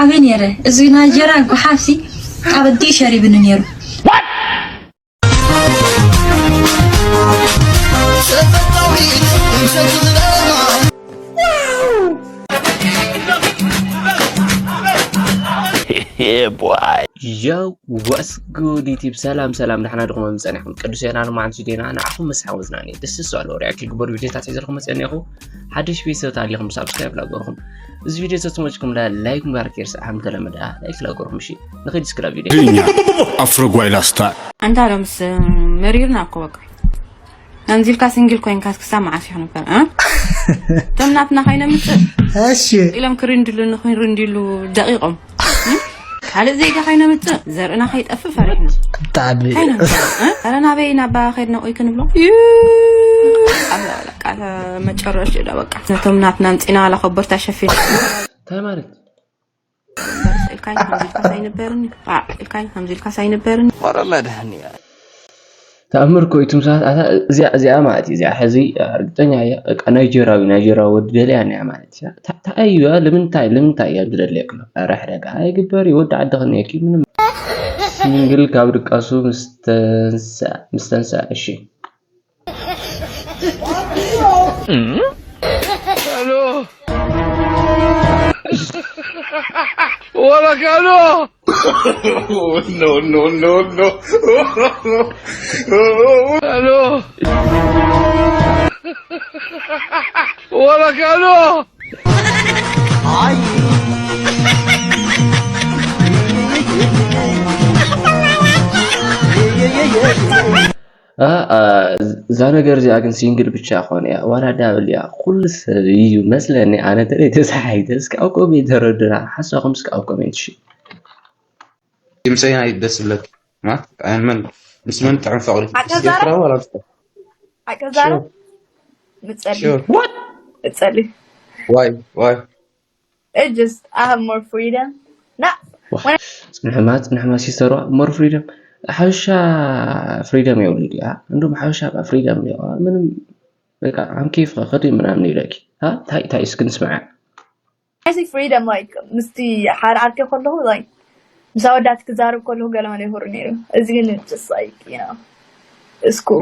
ኣበይ ነይረ? እዚ ናይጀራ ጓሓፍሲ ኣብ ኣዲኡ ሸሪብኒ ነይሩ። Yeah, boy. Yo, what's good YouTube? ሰላም ሰላም፣ ደሕና ድኹም ምጸኒሕኩም? ቅዱስ ዮና ንማዓንቲ ዜና ንዓኹም ምስ ሓወዝና እኔ ደስ ዝሰሉ ሪያክት ክግበሩ ቪዲዮታት ሒዘልኩም መጽአ እኔኹ። ሓድሽ ቤተሰብ ታሊኹም ሳብስክራይብ ላገርኹም። እዚ ቪዲዮ ተተመችኩም ላይክ ምግባር ከይርሳዕ፣ ከም ተለመደ ላይክ ላገርኹም። እሺ ንኸይድ እስክላ ቪዲዮ ኣፍረጓይ ላስታ ኣንታ ሎምስ መሪርና እኮ በቃ። ከምዚ ኢልካ ሲንግል ኮይንካ ክሳብ መዓስ ኢኹ ነበር? እ? እቶም ናትና ከይነምጽእ እሺ ኢሎም ክሪንድሉ ንክሪንድሉ ደቂቖም። እ? ካልእ ዜጋ ከይነምጽእ ዘርእና ከይጠፍእ ፈሪሕና። ብጣዕሚ እንታይ ነምጽእ? እ? ኧረ ናበይ ናባ ከይድና ቆይ ክንብሎ? ዩ! ኣላ በቃ መጨረሽ ዶ በቃ። ነቶም ናትና ኣምጺና ዋላ ኮቦርታ ሸፊና። እንታይ ማለት ኢልካኝ ከምዚ ኢልካስ ኣይነበርን። እ፣ ኢልካኝ ከምዚ ኢልካስ ኣይነበርን። ኧረ መድሃኒዓለም ተኣምር እኮ እዩ። ትምሳት ኣታ እዚኣ እዚኣ ማለት እዩ። እዚኣ ሕዚ ርግጠኛ እያ በቃ ናይጀራዊ ናይጀራዊ ወዲ ደልያ እኒኣ ማለት እያ። ታ- ታ- እዩ እያ። ልምንታይ ልምንታይ እያ ዝደልየክ ኣሎ? ኧረ ሕደጋ ኣይግበር እዩ። ወዲ ዓዲ ክኒየኪ ምንም ሲንግል ካብ ድቃሱ ምስ ተንስኣ ምስ ተንስኣ እሺ Hola, Carlos. No, no, no, no. Carlos. Hola, Carlos. እዛ ነገር እዚኣ ግን ሲንግል ብቻ ኮነ እያ ዋላ ዳብል እያ ኩሉ ሰብ እዩ መስለኒ ኣነ ተለይ ተሳሓይተ እስኪ ኣብ ኮሜንት ተረዱና ሓሳኹም እስኪ ኣብ ኮሜንት እሺ ድምፀይ ናይ ደስ ዝብለኪ ማለት ኣነ መን ምስ መን ጥዕም ፍቅሪ ሓቂ ዛረብ? ኤርትራዊ ዋላ ምስ ሓቂ ዛረብ ምጸሊ ምጸሊ ዋይ ዋይ It just I have more freedom. ና ጽንሕማ ጽንሕማ ሲስተሯ more freedom ሓበሻ freedom የብሉ ድያ እንዶም ሓበሻ freedom ምንም በቃ ዓም ኬፍ ከዲ ምናምን ይብለኪ ታይ ታይ እስኪ ንስምዓ I say freedom like ምስቲ ሓደ ዓርከ ከለኹ like ምስ ኣወዳት ክዛረብ ከለኹ ገለ መለ ይሁር ነይሩ። እዚ ግን just like you know it's cool.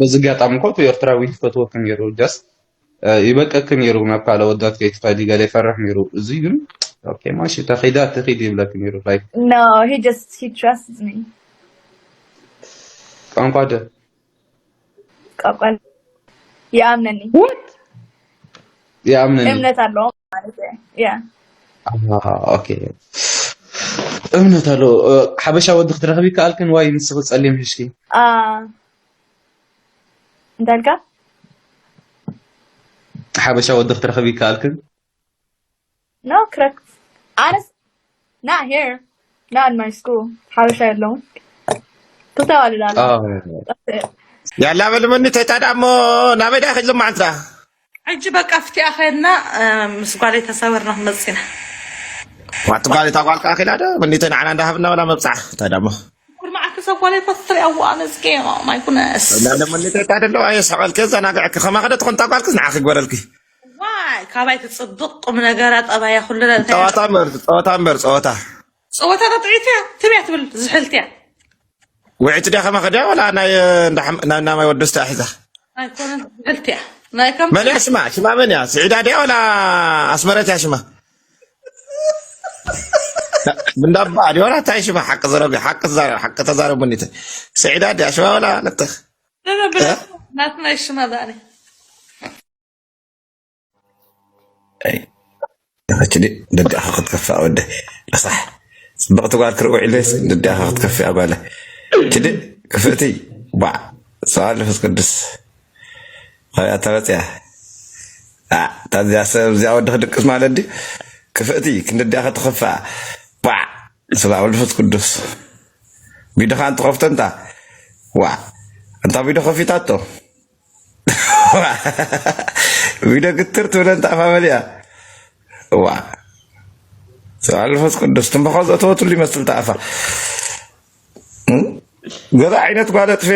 በዚ ኣጋጣሚ እኮ እቲ ኤርትራዊ ይፈትወኪ ነይሩ just ይበቀኪ ነይሩ ናብ ካልእ ኣወዳት ከይትኸዲ ገለ ይፈርሕ ነይሩ። እዚ ግን okay ማሺ ተኺዳ ትኺድ ይብለኪ ነይሩ like No, he just he trusts me. ቋንቋ ደ ቋንቋ ይኣምነኒ ይኣምነኒ እምነት ኣለዎ ማለት እየ። Yeah. okay እምነት ኣለዎ። ሓበሻ ወዲ ክትረኽቢ ይከኣልክን ዋይ ንስኺ ጸሊም ሒዝኪ Uh, እንታይ ኢልካ? ሓበሻ ወዲ ክትረኽቢ ይከኣልክን No, ክረክ ኣነስ not here. Not in my school. ሓበሻ የለውን። ክልተ ኣዋልድ ኣለ። ያላ በሊ መኒ ተይታ ደኣ እሞ ናበይ ደኣ ከይድ ሎማዓንቲ ደኣ ሕጂ በቃ ፍቲኣ ከድና ምስ ጓለይ ተሳወርና ክንመፅእ ኢና። ዋቲ ጓል እታ ጓል ከዓ ኺላ ዶ መኒተ ንዓና እንዳሃብና ወላ መብፃዓ እንታይ ደሞ ኩርማዓኪ ሰብ ጓለይ ኮትሪ ኣዋ መፅገ my goodness እና ደሞ መኒተ እታ ደለዋ የስሐቀልኪ ዘናግዕኪ ከማ ከደ ትኾን እታ ጓልክስ ንዓኺ ግበረልኪ ዋይ ካባይ ትፅብቅ ቁም ነገራ ጠባያ ኩሉ ፀዋታ እምበር ፀዋታ እምበር ፀዋታ ፀወታ ጥዕይቲ እያ ትብያ ትብል ዝሕልቲ እያ ውዕይቲ ድያ ከማኸ ድያ ወላ ናይ ናይ ናማይ ወደስቲ ኣሒዛ ኣይኮነን ዝሕልቲ እያ ናይ ከም መን እያ ሽማ ሽማ መን እያ ስዒዳ ድያ ወላ ኣስመረት እያ ሽማ እንዳባ ድያ ወላ እንታይ ሽማ ሓቂ ዘረቢ ሓቂ ተዛረብ ሓቂ ተዛረብ ሙኒተ ስዒዳ ድያ ሽማ ወላ ለተኽ ናትና ሽማ ዛሬ ሕጂ ደዲኣኻ ክትከፍእ ወደ ረሳሕ ፅብቕቲ ጓል ክርኢ ውዒለስ ደዲኣኻ ክትከፍእ ጓለ ሕጂ ክፍእቲ ባዕ ሰብኣል መንፈስ ቅዱስ ካብያ ተመፅያ ታዚያ ሰብ እዚኣ ወዲ ክድቅስ ማለት ዲ ክፍእቲ ክንደዲኣ ክትኸፍኣ ባዕ ስብኣ መንፈስ ቅዱስ ቢድኻ እንትኸፍቶ እንታ ዋ እንታ ቢዶ ከፊታቶ ዊደ ግትር ትብለ እንተ ኣፋ መሊኣ ዋ ስብሓት መንፈስ ቅዱስ ትንባኾ ዘእተወትሉ ይመስል እንተ ኣፋ ገዛ ዓይነት ጓል ኣጥፈ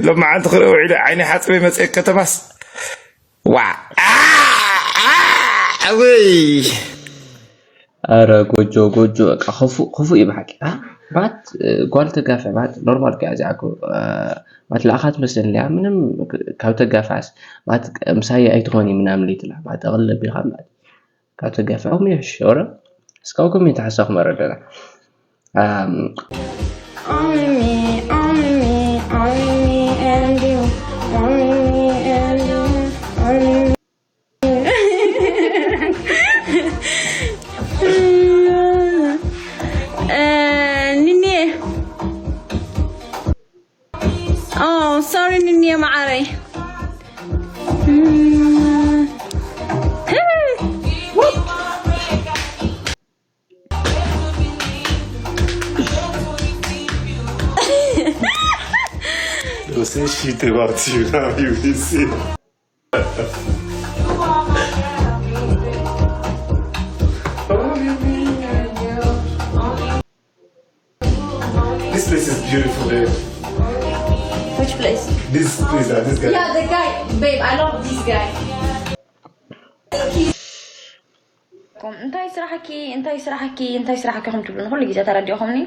ሎማዓንቲ ክርኢ ውዒለ ዓይኒ ሓፅበ መፅእ ከተማስ ዋ ኣወይ ኣረ ጎጆ ጎጆ በቃ ክፉእ ክፉእ እዩ ብሓቂ። ኣ፣ ማለት እ፣ ጓል ተጋፍዕ ማለት ኖርማል እኮ እያ እዚኣ እኮ እ፣ ማለት ለኣኻ ትመስለኒ እያ ምንም ካብ ተጋፍዓስ ማለት ምሳይ ኣይትኾኒ ምናምን ለይትላ ማለት ኣቕልል ኣቢልካ ማለት ካብ ተጋፍዕ ከምኡ ይሕሽ ወረ እስካብ ኮሜንት ሓሳኹም ኣረደና። ኣም፣ Only me, only me, only me and you. Only me and you, only me. Uh, Nini. Oh, sorry, Nini, I'm alright. Você chita igual tio na violência. This place is beautiful, babe. Which place? This place, uh, this guy. Yeah, the guy, babe. I love this guy. እንታይ ስራሕኪ እንታይ ስራሕኪ እንታይ ስራሕኪ ከም ትብሉ ንኩሉ ግዜ ተረዲእኹምኒ።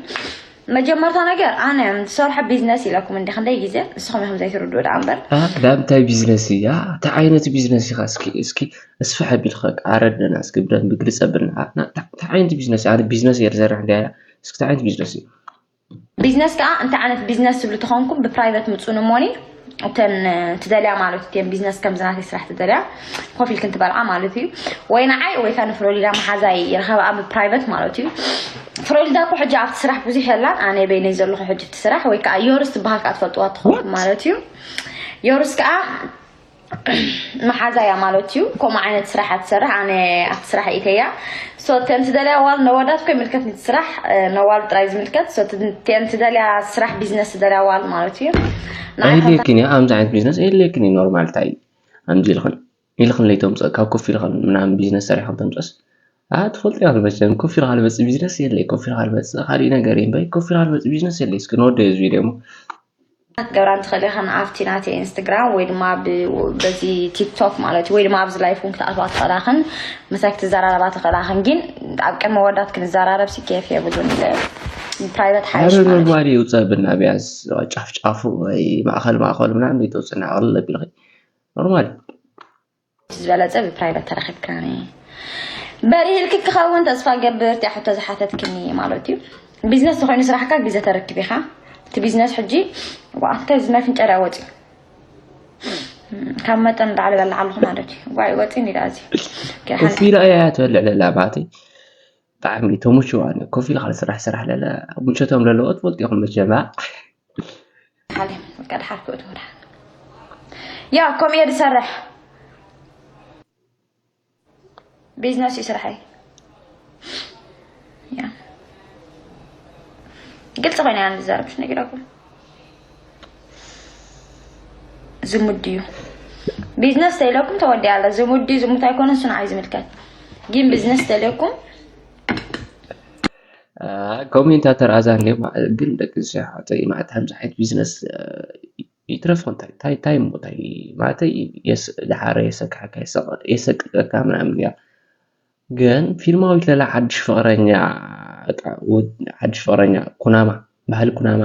መጀመርታ ነገር ኣነ ዝሰርሖ ቢዝነስ ኢለኩም እንዲ ክንደይ ግዜ ንስኹም ኢኹም ዘይትርድኡ ደኣ እምበር። ዳም እንታይ ቢዝነስ እያ? እንታይ ዓይነት ቢዝነስ ኢኻ? እስኪ እስኪ እስፍሕ ኣቢልካ ኣረደና እስኪ ብደንብ ግልፅ ኣብልና። እንታይ ዓይነት ቢዝነስ እያ? ኣነ ቢዝነስ እየ ዝሰርሕ እንዲ እስኪ እንታይ ዓይነት ቢዝነስ እዩ? ቢዝነስ ከዓ እንታይ ዓይነት ቢዝነስ ትብሉ ተኾንኩም ብፕራይቨት ምፁን እሞኒ እተን ትደልያ ማለት እተን ቢዝነስ ከምዚ ናተይ ስራሕ ትደልያ ኮፍ ኢልክን ትበልዓ ማለት እዩ። ወይ ንዓይ ወይ ከዓ ንፍሎሪዳ መሓዛይ ይረኸብኣ ብፕራይቨት ማለት እዩ። ፍሎሪዳ እኮ ሕጂ ኣብቲ ስራሕ ብዙሕ የላን። ኣነ በይነይ ዘለኹ ሕጂ እቲ ስራሕ ወይ ከዓ ዮርስ ትበሃል ከዓ ትፈልጥዋ ትኸውን ማለት እዩ። ዮርስ ከዓ መሓዛ እያ ማለት እዩ። ከምኡ ዓይነት ስራሕ ትሰርሕ ኣነ ኣብቲ ስራሕ ኢተያ ሶ ተን ትደልያ ዋል ነዋዳት ኮ ይምልከት ስራሕ ነዋል ጥራይ ዝምልከት ሶ ተን ትደልያ ስራሕ ቢዝነስ ትደልያ ዋል ማለት እዩ። ኣይለክን እያ ከምዚ ዓይነት ቢዝነስ ኣይለክን እዩ። ኖርማል እንታይ ኣምዚ ኢልኽን ኢልኽን ለይተምፅእ ካብ ኮፍ ኢልኽን ምናምን ቢዝነስ ሰሪሕኽን ተምፅእስ ትፈልጡ ኢኻ። መቸም ኮፍ ኢልካ ልመፅእ ቢዝነስ የለይ። ኮፍ ኢልካ ልመፅእ ካሊእ ነገር እዩ እምበይ ኮፍ ኢልካ ልመፅእ ቢዝነስ የለይ። እስኪ ንወደዮ እዚ ቪድዮ እሞ ክትገብራ እንትኽእል ኢኽን ኣብቲ ናተይ ኢንስትግራም ወይ ድማ በዚ ቲክቶክ ማለት እዩ ወይ ድማ ኣብዚ ላይፍ እውን ክትኣትዋ ትኽእላኽን ምሳይ ክትዘራረባ ትኽእላኽን ግን ኣብ ቅድሚ ወዳት ክንዘራረብ ሲ ኬፍ የብሉን። ፕራይቨት ሓይሽ ማለት ኖርማል ይውፀብና ቢያንስ ጫፍጫፉ ወይ ማእኸል ማእኸሉ ምናምን ይተውፅና ቅልል ኣቢልኺ ኖርማል ዝበለፀ ብፕራይቨት ተራኺብካኒ በሪህልኪ ክኸውን ተስፋ ገብር እቲኣ ሕቶ ዝሓተትክኒ ማለት እዩ። ቢዝነስ ተኮይኑ ስራሕካ ግዜ ተረክብ ኢኻ። እቲ ቢዝነስ ሕጂ ዋኣንተ ዝመፍንጨርያ ወፂ ካብ መጠን ላዕሊ በላ ኣለኹ ማለት እዩ። ዋይ ወፂ እንዲ ዳዚ ኮፍ ኢላ እያ ትበልዕ ለላ ባተይ ብጣዕሚ ተመችዋ ኮፍ ኢልካ ስራሕ ስራሕ ለለ ምቸቶም ለለዎ ትፈልጡ ኢኹም መቸማ ሓለ በቃ ድሓር ክእትወዳ ያ ከምኡ እየ ዝሰርሕ ቢዝነስ እዩ ስርሐይ። ያ ግልፂ ኮይነ እያ ዝዛረብሽ ነጊረኩም። ዝሙድ ድዩ ቢዝነስ ተይለኩም ተወዲኣ ኣለ። ዝሙድ ድዩ ዝሙት ኣይኮነ እሱ ንዓይ ዝምልከት ግን ቢዝነስ ተልኩም ኮሜንታተር ኣዛ እንዲኦም ግን ደቂ ኣንስትዮ ኣሕዋተይ ማለት ከምዚ ዓይነት ቢዝነስ ይትረፍ እንታይ እንታይ እንታይ እሞ እንታይ ማለተይ የስ- ደሓረ የሰክሐካ የሰቅ- የሰቅቀካ ምናምን እያ ግን ፊልማዊት ለላ ሓድሽ ፍቅረኛ በቃ ወድ- ሓድሽ ፍቅረኛ ኩናማ ባህሊ ኩናማ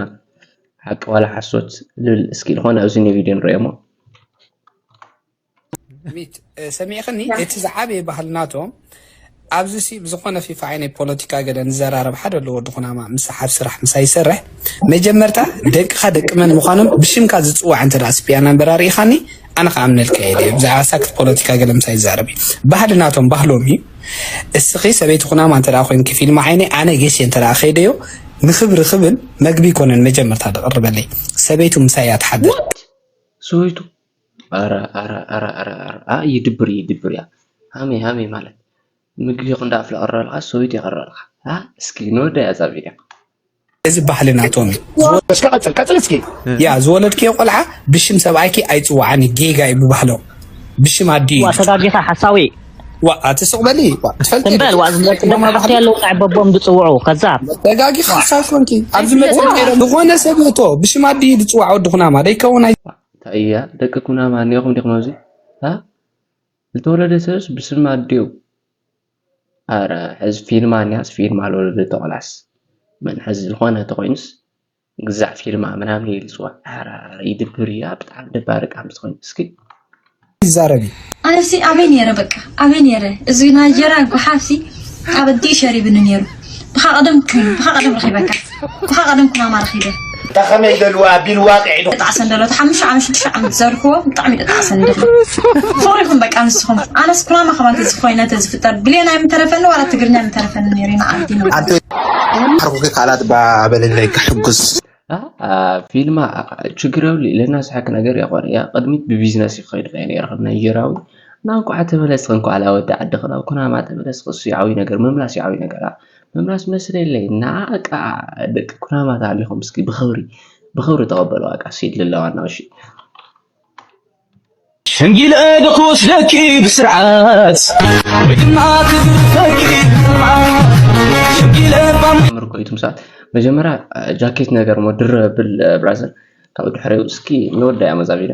ሓቂ ዋላ ሓሶት ልብል እስኪ ዝኾነ ኣብዚ ኒ ቪድዮ ንሪኦ እሞ ሚት እ፣ ሰሚዕኽኒ እቲ ዝዓበየ ባህልናቶም ኣብዚ ሲ ብዝኾነ ፊፋ ዓይነይ ፖለቲካ ገለ ንዘራረብ ሓደ ኣሎ ወዲ ኩናማ ምስ ሓብ ስራሕ ምሳይ ይሰርሕ መጀመርታ ደቅኻ ደቂ መን ምዃኖም ብሽምካ ዝፅዋዕ እንተ ደኣ ስፒያና እምበር ኣርኢኻኒ ኣነ ክኣምነልካ እየ ድየ ብዛዕባ ሳክት ፖለቲካ ገለ ምሳይ ይዛረብ እዩ ባህልናቶም ባህሎም እዩ እስኺ ሰበይቲ ኩናማ እንተ ደኣ ኮይንኪ ፊልም ዓይነይ ኣነ ጌሽ እንተ ደኣ ከይደዮ ንኽብሪ ክብል መግቢ ይኮነን መጀመርታ ደቕርበለይ ሰበይቱ ምሳይ እያ ትሓድር ሰበይቱ ኣረ ኣረ ኣረ ኣረ ኣረ ኣ ይድብር ይድብር እያ ሃመይ ሃመይ ማለት ምግቢ ይኹን ዳኣ ፍለ ቀረበልካ ሰበይቱ ይቀረበልካ ኣ እስኪ ንወደ እያ ዛብ ቪድዮ እዚ ባህሊ ናቶም እዩ እስኪ ቀፅል ቀፅል እስኪ ያ ዝወለድክዮ ቆልዓ ብሽም ሰብኣይኪ ኣይፅዋዓኒ ጌጋ እዩ ብባህሎም ብሽም ኣዲ እዩ ዋ ተጋጊኻ ሓሳዊ ዋ ኣቲ ስቕ በሊ ዋ፣ ትፈልጢ ትም በል ዋ ዝመፅእ ደቂ ተባዕትዮ ኣለዉ ንዕበቦም ዝፅውዑ ከዛብ ተጋጊኻ ሓሳዊ ኮንኪ ኣብዚ መፅእ ነይሮም ዝኾነ ሰብ እቶ ብሽም ኣዲ እዩ ዝፅዋዕ ወዲ ኩናማ ደይከውን ኣይ እንታይ እያ ደቂ ኩናማ እኒኦኹም ዲኹም ኣብዚ እ? ዝተወለደ ሰብስ ብስም ኣዲኡ ኣረ ሕዚ ፊልማ እኒያስ ፊልማ ለወለደ ተቆላስ መን ሕዚ ዝኾነ ተኮይኑስ ግዛዕ ፊልማ ምናምን ይልፅዋ። ኣረ ይድብር እያ ብጣዕሚ ደባሪ ቃም ዝኾይኑ እስኪ ይዛረብ እዩ። ኣነሲ ኣበይ ነይረ በቃ ኣበይ ነይረ እዚ ናጀራ ጓሓፍሲ ኣብ ኣዲ ሸሪብኒ ነይሩ ብካ ቀደም ኩን ብካ ቀደም ረኺበካ ብካ ቀደም ኩናማ ረኺበ እንታ ከመይ ደልዋ ቢልዋ ቅዒዱ ጣዕሰ እንደሎ ሓሙሽተ ዓመት ሽዱሽተ ዓመት ዘርክዎ ብጣዕሚ ጣዕሰ እንደሎ ሶሪኹም በቃ ንስኹም ኣነስ ኩናማ ከማን ተዝኾይነ ተዝፍጠር ብሌን ኣይምተረፈኒ ዋላ ትግርኛ ኣይምተረፈኒ ነይሩ ኢና ዓዲ ዓርኩ ካልኣት ባበለለይ ክሕጉስ ፊልማ ችግር የብሉ ኢለና ስሐክ ነገር ያቆን ያ ቅድሚት ብቢዝነስ ይኸይድ ከይነ ይረኸብ ናይጀራዊ እና እንኳዕ ተመለስክ እንኳዕ ላወዲ ዓዲ ክላ ኩናማ ተመለስክ እሱ ያዊ ነገር መምላስ ያዊ ነገር መምላስ መስለለይ እና ቃ ደቂ ኩናማ ተሃሊኹም እስኪ ብኽብሪ ብኽብሪ ተቐበለዋ ቃ ሲድ ልለዋና እሺ ሸንጊለ ድክወስደኪ ብስርዓት ወይ ድማ ክግርፈኪ ብስርዓት ሸንጊለ ባም ምርኮ ይትምሳል መጀመሪያ ጃኬት ነገር ሞ ድረ ብል ብራዘር ካብ ድሕሪው እስኪ ንወዳ እያ መዛቢለ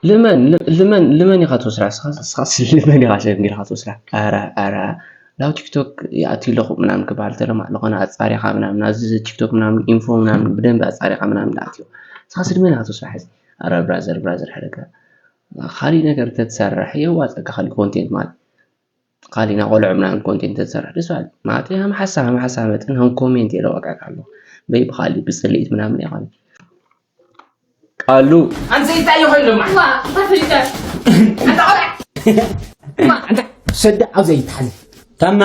ልመን ልመን ልመን ኢኻ ትወስራ ስኻስ ልመን ኢኻ ሸንጊልካ ትወስራ ኧረ ኧረ ናብ ቲክቶክ ይኣትዩ ኣለኹ ምናምን ክበሃል ተሎ ማለት ዝኾነ ኣፃሪኻ ምናምን ናዚ ቲክቶክ ምናምን ኢንፎ ምናምን ብደንብ ኣፃሪኻ ምናምን ንኣትዮ ንስኻስ ድመን ኢኻ ትወስራ ሕዚ ኣረ ብራዘር ብራዘር ሕደጋ ካሊእ ነገር ተትሰርሕ የዋፀካ ካሊእ ኮንቴንት ማለት ካሊእ ናይ ቆልዑ ምናምን ኮንቴንት ተትሰርሕ ደስ በሃሊ ማለት ከም ሓሳብ ከም ሓሳብ መጠን ከም ኮሜንት የለዋቃካ ኣሎ በይ ብካሊእ ብፅልኢት ምናምን ይኾነ ቃሉ ኣንተ እንታይ ይኾን ደማ ዋ ተፍልጠ ኣንተ ቆልዓ ማ ኣንተ ሰደ ኣብ ዘይትሓልፍ ታማ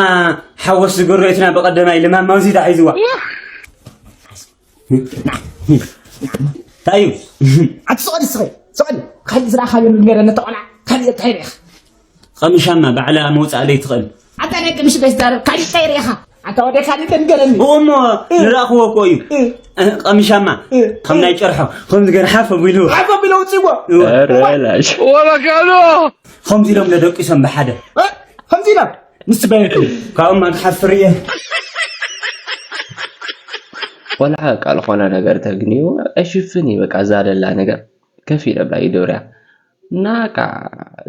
ሓወስ ዝገረየትና ብቐደማይ ልማም ማውዚ ተሒዝዋ እንታይ እዩ ኣቲ ስቐዲ ስኸ ስቐዲ ካልእ ዝረኣኻዮ ነገር ነተቆልዓ ካልእ እንታይ ርኢኻ ቐምሻማ ባዕላ መውፃእ ለይትኽእል ኣታ ናይ ቅምሽ በይ ዝዛረብ ካልእ እንታይ ርኢኻ ኣታ ወደ ካልእ ተንገረኒ እሞ ንረእኽዎ እኮ እዩ ቐምሻማ ከም ናይ ጨርሖ ከም ዝገርሓ ፈቢሉ ሓፈ ቢለ ውፅዎ ረላሽ ከምዚ ኢሎም ነደቂሶም ብሓደ ከምዚ ኢሎም ምስ በይንኩም ካብኡማ ክሓፍር እየ ቆልዓ ቃል ኾነ ነገር ተግንዩ ኣይሽፍን እዩ በቃ እዛ ደላ ነገር ከፍ ኢለብላ ይደውርያ እና ቃ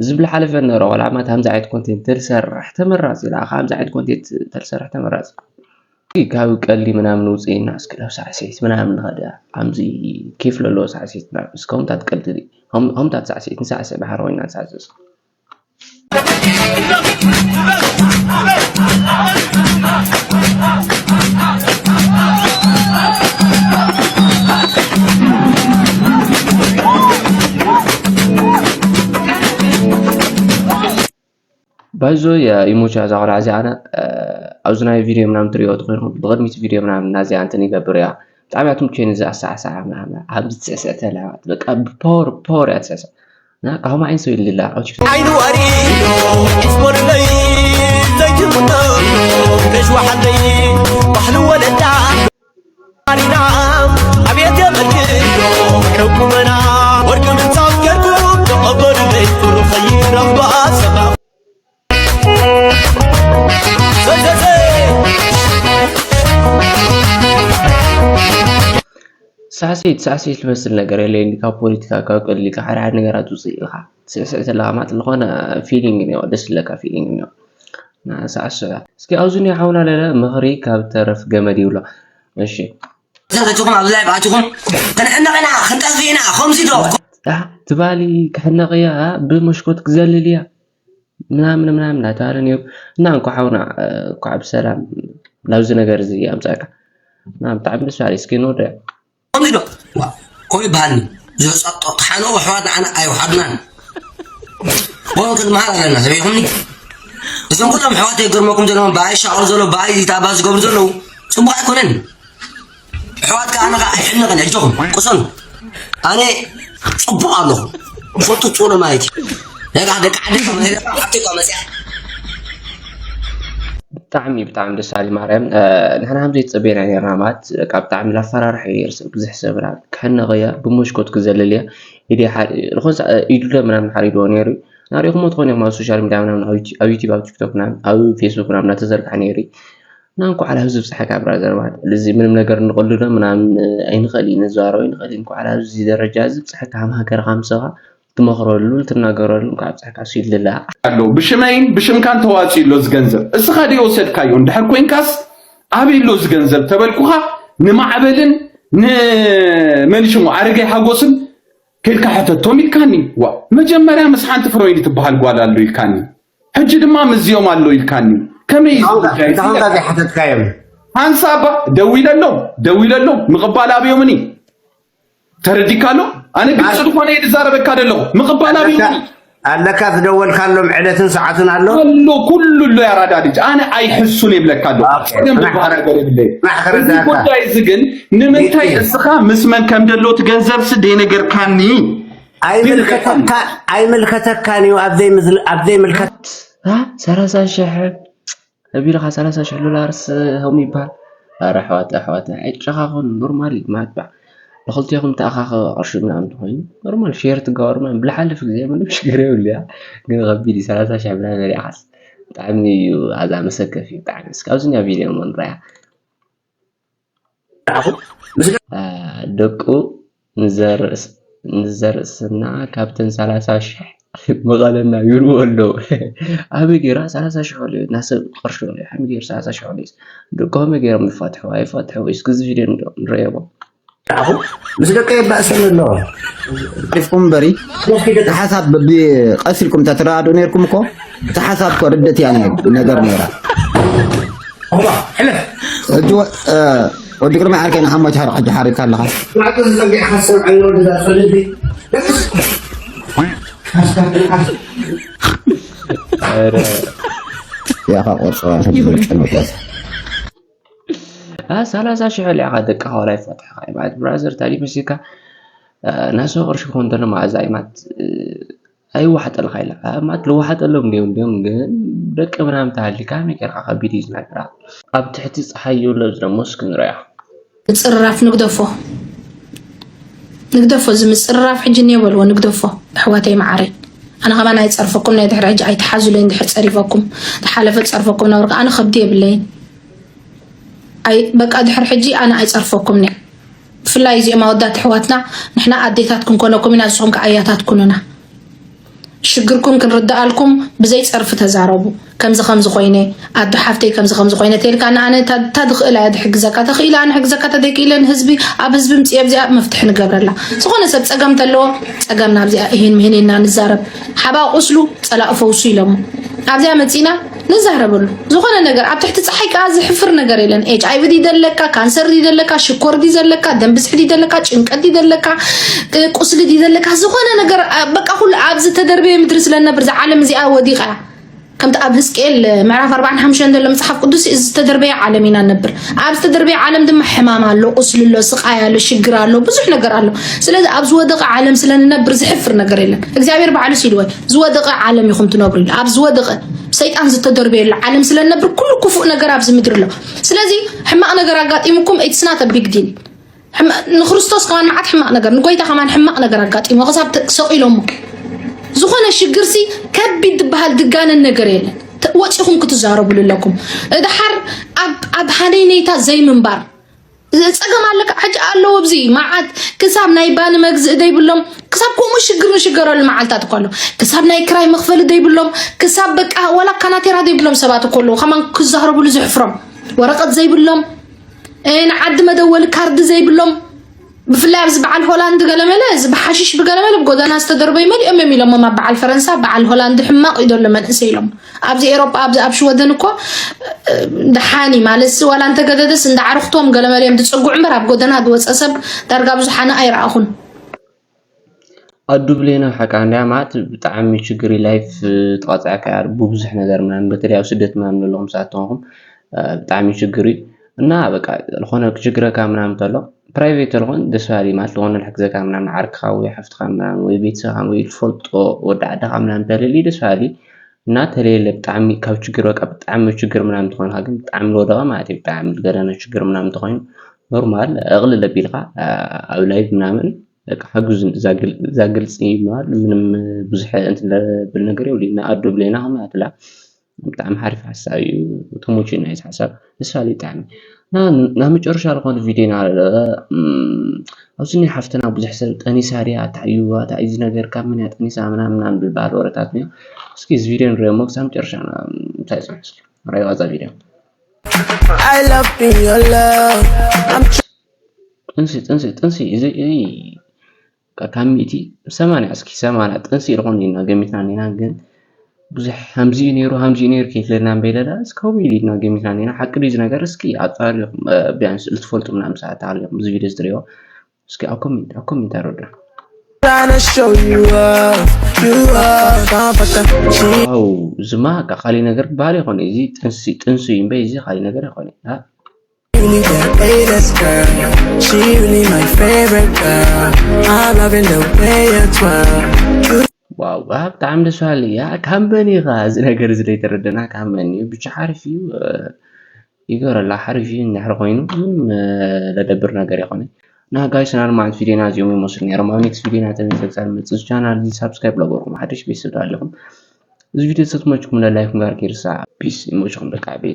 ዝብል ሓለፈ ነበረ ቆልዓ ማለት ከምዚ ዓይነት ኮንቴንት ተልሰርሕ ተመራፂ ኢላ ከምዚ ዓይነት ኮንቴንት ተልሰርሕ ተመራፂ ካብ ቀሊ ምናምን ውፅኢና እስኪ ናብ ሳዕስዒት ምናምን ንኸደ ከምዚ ኬፍ ለለዎ ሳዕስዒት ምናምን እስከ ከምታት ቀልዲ ከምታት ሳዕስዒት ንሳዕስዕ ባሕሪ ኮይና ንሳዕስዕ እስኪ ባይዞ የኢሞቻ እዛ ቆልዓ እዚኣ ኣነ ኣብዚ ናይ ቪድዮ ምናምን ትሪኦ ተኮይንኩም ብቅድሚት ቪድዮ ምናምን ናዚኣ እንትን ይገብር እያ ብጣዕሚ ኣትምቸኒ እዚ ኣሰዓሰዓ ምናምን ኣብዚ ትስዕስዕ ተላ በቃ ብፖወር ፖወር እያ ትስዕስዕ እና ካሁማ ዓይን ሰው ይልላ ኦች ዓይኑ ኣሪኢሎ ዒስቦርለይ ዘይትምኖ ከሽዋሓለይ ባህሊ ወለዳ ኣሪና ኣቤት የመልክዮ ሕቁመና ወርቂ ምንፃፍ ገርኩም ተቐበሉለይ ኩሩ ኸይረባ ሰባ ሳዕሲት ሳዕሲት ዝመስል ነገር የለይ ካብ ፖለቲካ ካብ ቀሊልካ ሓደ ሓደ ነገራት ውፅእ ኢልካ ስዕስዕ ተለካ ማለት ዝኾነ ፊሊንግ እኒኦ ደስ ዝለካ ፊሊንግ እኒኦ ሳዕስዕ እስኪ ኣብዚ እኒኦ ሓውና ለለ ምኽሪ ካብ ተረፍ ገመድ ይብሎ እሺ ዘበትኹም ኣብ ላይቭ ኣትኹም ክንሕነቕ ኢና ክንጠፍእ ኢና ከምዚ ዶ ትባሊ ክሕነቕ እያ ብመስኮት ክዘልል እያ ምናምን ምናምን እናተባለ ነይሩ እና እንኳ ሓውና እንኳ ብሰላም ናብዚ ነገር እዚ ኣምፃእካ እና ብጣዕሚ ደስ በሃሊ እስኪ ንወደ ከምዚ ዶ ከምኡ ይበሃል ዝሕፀጦ ተሓነቑ ኣሕዋት ንዓና ኣይውሓድናን ወን ክንመሃር ኣለና ሰሚዕኹምኒ እዞም ኩሎም ኣሕዋት የገርመኩም ዘለዎም ብኣይ ሻቕል ዘሎ ብኣይ ታባ ዝገብሩ ዘለዉ ፅቡቅ ኣይኮነን ኣሕዋት ከዓ ኣነ ከዓ ኣይሕነቕን ኣጆኹም ቅሰኑ ኣነ ፅቡቅ ኣለኹ ፎቱ ፅሎ ማለት እዩ ነጋ ደቂ ዓዲ ካብ መሄዳ ሓብቲ እኳ መፅያ ብጣዕሚ ብጣዕሚ ደስ በሃሊ ማርያም ንሕና ከም ዘይተፀበየና ነርና ማለት በቃ ብጣዕሚ ላፈራርሕ እዩ ነይሩ ሰብ ብዙሕ ሰብ ና ክሕነቕ እያ ብመስኮት ክዘልል እያ ኢደ ሓደ ዝኾነ ኢዱለ ምናምን ሓሪድዎ ነይሩ ናሪኹሞ ትኾን ኢኹም ኣብ ሶሻል ሚድያ ምናምን ኣብ ዩቲብ ኣብ ቲክቶክ ምናምን ኣብ ፌስቡክ ምናምን እናተዘርግሐ ነይሩ እና እንኳዕ ላብ ዝብፅሐካ ብራዘር። ማለት እዚ ምንም ነገር እንቕልዶ ምናምን ኣይንኽእል እዩ፣ ንዘራረብ ኣይንኽእል እዩ። እንኳዕ ላብ እዚ ደረጃ እዚ ብፅሐካ፣ ከም ሃገርካ ምሰኻ ትመኽረሉ ትናገረሉ እንኳዕ ብፅሐካ። ሱ ይልላ ኣለዉ። ብሽመይን ብሽምካን ተዋፂኡ ኣሎ እዚ ገንዘብ። እስኻ ዶ ወሰድካዮ? እንድሕር ኮይንካስ ኣበይ ኣሎ እዚ ገንዘብ ተበልኩኻ፣ ንማዕበልን ንመን ሽሙ ኣረጋይ ሓጎስን ከይድካ ሕተቶም ኢልካኒ። ዋ፣ መጀመርያ ምስ ሓንቲ ፍሮይኒ ትበሃል ጓል ኣሎ ኢልካኒ። ሕጂ ድማ ምስዚኦም ኣሎ ኢልካኒ። ከመይ እዩ እዚ እንታይ ጉዳይ እዚ? እንታይ እንታይ ዘይሓተትካዮም? ሓንሳብ እባ ደዊለሎም፣ ደዊለሎም፣ ምቕባል ኣብዮምኒ። ተረዲካ ኣሎ? ኣነ ግልፂ ዝኾነ እየ ዝዛረበካ ዘለኹ። ምቕባል ኣብዮምኒ። ኣለካ ዝደወልካሎም ዕለትን ሰዓትን ኣሎ? ኣሎ፣ ኩሉ ኣሎ። ያራዳ ልጅ፣ ኣነ ኣይሕሱን የብለካ ኣሎ። ኦኬ፣ ጸገም ዝበሃል ነገር የብለይ። ናሕ እዚ ከረዳካ። ጉዳይ እዚ ግን ንምንታይ እቲ እስኻ ምስ መን ከም ደሎ እቲ ገንዘብ ስ ደይነገርካኒ? ኣይምልከተካ፣ ኣይምልከተካን እዩ። ኣብ ዘይምዝል-፣ ኣብ ዘይምልከት አ? ሰላሳ ሺሕ እቢልኻ ሰላሳ ሺሕ ዶላርስ ከም ይበሃል? ኣረ ኣሕዋት፣ ኣሕዋት፣ ኣይጨኻኸኑ። ኖርማል እዩ፣ ማትባዕ ንኽልቴኹም ተኣኻኸ ቅርሺ ምናምን ተኾይኑ ኖርማል ሼር ትጋበሩ ምናምን። ብልሓልፍ ግዜ ምንም ሽግር የብሉ እያ። ግን ከቢድ እዩ፣ ሰላሳ ሺሕ ምናምን በሊዕኻስ ብጣዕሚ እዩ ኣዛ መሰከፍ እዩ ብጣዕሚ። እስካብ ዝኛ ቪድዮ እሞ ንረያ። አ፣ ደቁ ንዘርእስ-፣ ንዘርእስና ካብተን ሰላሳ ሺሕ መቐለና ይብልዎ ኣለዉ። ኣበይ ገይራ ሰላሳ ሺሕ ከልዮ፣ ናሰብ ቅርሺ ከልዮ፣ ሓሚ ገይሩ ሰላሳ ሺሕ ከልዮስ፣ ደቁ ከመይ ገይሮም ይፋትሕዎ፣ ኣይፋትሕዎ? እስኪ እዚ ቪድዮ ንዶ-፣ ንርእየዎ። ኣኹ ምስ ደቀ የባእሰኒ ኣሎ። ሪፍኩም እምበሪ፣ እቲ ሓሳብ ብቐስ ኢልኩም እንተትረዳድኡ ነይርኩም እኮ፣ እቲ ሓሳብ እኮ ርድእቲ እያ ነይሩ-፣ ነገር ነይራ። እባ፣ ሕለፍ። ሕጂ ወ-፣ እ፣ ወዲ ግርማይ ዓርከይ ንሓሞች ሓር-፣ ሕጂ ሓሪድካ ኣለኻ። ማዕጾ ዝጸግዕ ሓሳብ ዓይኒ ወዲ ዛር ፈልግ። ኧረ። ያኻ ቆርጾ፣ ሕጂ ብርጭ ነው። አ፣ ሰላሳ ሺሕ ልዕኻ ደቅኻ ዋላ ይፈትሕኻ እዩ ማለት ብራዘር፣ ታዲ መሲልካ፣ እ፣ ናሰው ቅርሺ ክኾን እንተሎ መኣዛ እዩ ማለት፣ እ፣ ኣይዋሓጠልካ ኢላ። እ፣ ማለት ልዋሓጠሎም እንዲዮም፣ እንዲዮም ግን ደቂ ምናምን ተሃሊካ መይ ጌርካ ከቢድ እዩ ዝነግራ። ኣብ ትሕቲ ጸሓይ ይውለድ ደሞ እስኪ ንረያ። ምጽርራፍ ንግደፎ። ንግደፎ፣ እዚ ምጽርራፍ ሕጂ እኒኦ በልዎ፣ ንግደፎ። ኣሕዋተይ መዓረይ። ኣነ ከማን ኣይጸርፈኩም፣ ናይ ድሕሪ ሕጂ ኣይትሓዙለይ፣ እንድሕር ጸሪፈኩም። ተሓለፈ ጸርፈኩም ነበር ከኣ ኣነ ከብዲ የብለይን። ኣይ፣ በቃ ድሕሪ ሕጂ ኣነ ኣይጸርፈኩምን እየ። ብፍላይ እዚኦም ኣወዳት ኣሕዋትና፣ ንሕና ኣዴታት ክንኮነኩም ኢና፣ ንስኹም ከኣ ኣያታት ኩኑና። ሽግርኩም ክንርድኣልኩም ብዘይ ጸርፊ ተዛረቡ። ከምዚ ከምዚ ኮይነ፣ ኣዶ ሓፍተይ ከምዚ ከምዚ ኮይነ ተይልካ፣ ንኣነ እታ፣ እታ ድኽእላ እያ ድሕግዘካ። ተኽኢለ ኣነ ሕግዘካ፣ እታ ደይክኢለ ንህዝቢ፣ ኣብ ህዝቢ ምጽእ ኣብዚኣ መፍትሒ ንገብረላ። ዝኾነ ሰብ ጸገም እንተለዎ፣ ጸገም ናብዚኣ እሂን ምሂን ኢልና ንዛረብ። ሓባ ቁስሉ ጸላእ ፈውሱ ኢሎሞ። ኣብዚኣ መጺና ንዛረበሉ። ዝኾነ ነገር ኣብ ትሕቲ ጸሓይ ከኣ ዝሕፍር ነገር የለን። ኤች ኣይ ቪ ድዩ ዘለካ፣ ካንሰር ድዩ ዘለካ፣ ሽኮር ድዩ ዘለካ፣ ደም ብዝሒ ድዩ ዘለካ፣ ጭንቀት ድዩ ዘለካ፣ እ፣ ቁስሊ ድዩ ዘለካ፣ ዝኾነ ነገር፣ እ፣ በቃ ኩሉ ኣብዚ ተደርበየ ምድሪ ስለ ንነብር እዛ ዓለም እዚኣ ወዲቓ እያ። ከምቲ ኣብ ህዝቅኤል ምዕራፍ ኣርባዓን ሓሙሽተን ዘሎ መጽሓፍ ቅዱስ እዚ ዝተደርበየ ዓለም ኢና ንነብር። ኣብ ዝተደርበየ ዓለም ድማ ሕማም ኣሎ፣ ቁስሊ ኣሎ፣ ስቓይ ኣሎ፣ ሽግር ኣሎ፣ ብዙሕ ነገር ኣሎ። ስለዚ ኣብ ዝወደቐ ዓለም ስለ ንነብር ዝሕፍር ነገር የለን። እግዚኣብሔር ባዕሉ ሲልወ ዝወደቐ ዓለም ኢኹም ትነብሩ ኢሉ። ኣብ ዝወደቐ ሰይጣን ዝተደርበየሉ ዓለም ስለ ንነብር ኩሉ ክፉእ ነገር ኣብዚ ምድሪ ኣሎ። ስለዚ ሕማቕ ነገር ኣጋጢሙኩም፣ it's not a big deal። ሕማ-፣ ንክርስቶስ ከማን መዓት ሕማቕ ነገር፣ ንጎይታ ከማን ሕማቕ ነገር ኣጋጢሙ፣ ክሳብ ተ-፣ ሰቒሎሞ። ዝኾነ ሽግርሲ ከቢድ ዝበሃል ድጋነን ነገር የለን። ተ-፣ ወጺኹም ክትዛረቡሉ ኣለኩም። ድሓር ኣብ፣ ኣብ ሃነይነይታ ዘይምንባር። ጸገም ኣለካ፣ ሕጂ ኣለዎ ኣብዚ መዓት ክሳብ ናይ ባኒ መግዝኢ ዘይብሎም፣ ክሳብ ከምኡ ሽግር ንሽገረሉ መዓልታት እኮ ኣሎ። ክሳብ ናይ ክራይ መኽፈሊ ዘይብሎም፣ ክሳብ በቃ ዋላ ካናቴራ ዘይብሎም ሰባት እኮ ኣለዉ። ከማን ክዛረቡሉ ዘሕፍሮም። ወረቐት ዘይብሎም፣ እ፣ ንዓዲ መደወሊ ካርዲ ዘይብሎም፣ ብፍላይ ኣብዚ በዓል ሆላንድ ገለመለ፣ እዚ ብሓሽሽ ብገለመለ ብጎደና ዝተደርበዩ መሊኦም እዮም ኢሎሞም። ኣብ በዓል ፈረንሳ፣ በዓል ሆላንድ ሕማቕ እዩ ዘሎ መንእሰይ ኢሎም። ኣብዚ ኤሮጳ፣ ኣብዚ ኣብ ሽወደን እኮ፣ እ፣ ደሓን እዩ ማለት፣ ዋላ እንተገደደስ እንዳ ዓርኽቶም ገለመለ እዮም ዝጽጉዑ እምበር፣ ኣብ ጎደና ዝወጸ ሰብ ዳርጋ ብዙሓነ ኣይረኣኹን። ኣዱ ብሌና ሓቃ እንድያ ማለት ብጣዕሚ ችግር እዩ። ላይፍ ተቐጻዕካ እያ ብብዙሕ ነገር ምናምን፣ በተለይ ኣብ ስደት ምናምን ዘለኹም ሰዓት ተኾንኩም፣ እ፣ ብጣዕሚ ችግር እዩ። እና በቃ ዝኾነ ክችግረካ ምናምን ተሎ ፕራይቬት ተለኾን ደስ በሃሊ ማለት ዝኾነ ልሕግዘካ ምናምን ዓርክኻ ወይ ሓፍትኻ ምናምን ወይ ቤተሰብኻ ወይ ልፈልጦ ወዲ ዓድኻ ምናምን ተለሊ ደስ በሃሊ። እና ተለየለ ብጣዕሚ ካብ ችግር በቃ ብጣዕሚ ችግር ምናምን ተኾንካ ግን ብጣዕሚ ልወደቐ ማለት እዩ። ብጣዕሚ ልገደነ ችግር ምናምን ተኾይኑ ኖርማል እቕልል ኣቢልካ፣ እ፣ ኣብ ላይፍ ምናምን በቃ ሓግዙ። እዛ ግል-፣ እዛ ግልፂ ምባል ምንም ብዙሕ እንትን ለብል ነገር የብሉ። ንኣዶ ብሌና ከምኡ ኣትላ ብጣዕሚ ሓሪፍ ሓሳብ እዩ። ተመችዩና እዚ ሓሳብ፣ ደስ በሃሊ ብጣዕሚ። እና ናብ መጨረሻ ዝኾነ ቪድዮ ኢና ኣለና። ኣብዚ ናይ ሓፍትና ብዙሕ ሰብ ጠኒሳ ድያ፣ እንታይ እዩ፣ እንታይ እዩ እዚ ነገር፣ ካብ መን እያ ጠኒሳ ምናምን ምናምን ዝበሃል ወረታት እኒኦ። እስኪ እዚ ቪድዮ ንሪኦ እሞ ክሳብ መጨረሻ ምሳይ ፅንሑ እስኪ። ራይዋ እዛ ቪድዮ። I love being your love. I'm ጥንሲ ጥንሲ ጥንሲ እዚ እዚ ካብ ሚእቲ ሰማንያ እስኪ ሰማንያ ጥንሲ ኢልኾን ኢና ገሚትና ኒና ግን ብዙሕ ከምዚ እዩ ነይሩ ከምዚ እዩ ነይሩ ከይትለና እምበይለላ እስከ ከምኡ ኢልና ገሚትና ኒና ሓቂ ድዩ እዚ ነገር እስኪ ኣጣሪኹም ቢያንስ ልትፈልጡ ምናምን ሰዓት ተሃልኹም እዚ ቪድዮ ዝትሪኦ እስኪ ኣብ ኮሜንት ኣብ ኮሜንት ኣረዱ trying to show you up, you up. Don't fuck the she ዋው ዝማ ካሊእ ነገር ባል ይኾነ እዚ ጥንሲ ጥንሱ እዩ እምበይ እዚ ካሊእ ነገር ይኾነ really that haters girl. She really my favorite girl. I'm loving the way you twirl. You ዋው ብጣዕሚ ደስ በሃሊ እያ ካብ መን ኢኻ እዚ ነገር እዚ ዘይተረደና ካብ መን እዩ ብቻ ሓሪፍ እዩ ይገረላ ሓሪፍ እዩ እንድሕር ኮይኑ ምንም ለደብር ነገር ይኾነ እና ጋይስ ናርማዓት ቪዲዮና እዚኦም ይመስሉ ነይሮም ኣብ ኔክስት ቪዲዮና ተመልሰ ክሳብ መፅእ ቻናል እዚ ሳብስክራይብ ለገርኩም ሓደሽ ቤተሰብ ኣለኹም እዚ ቪዲዮ ተትመችኩም ለላይኩም ጋር ጌርሳ ፒስ ይመችኩም ደቂ ቤት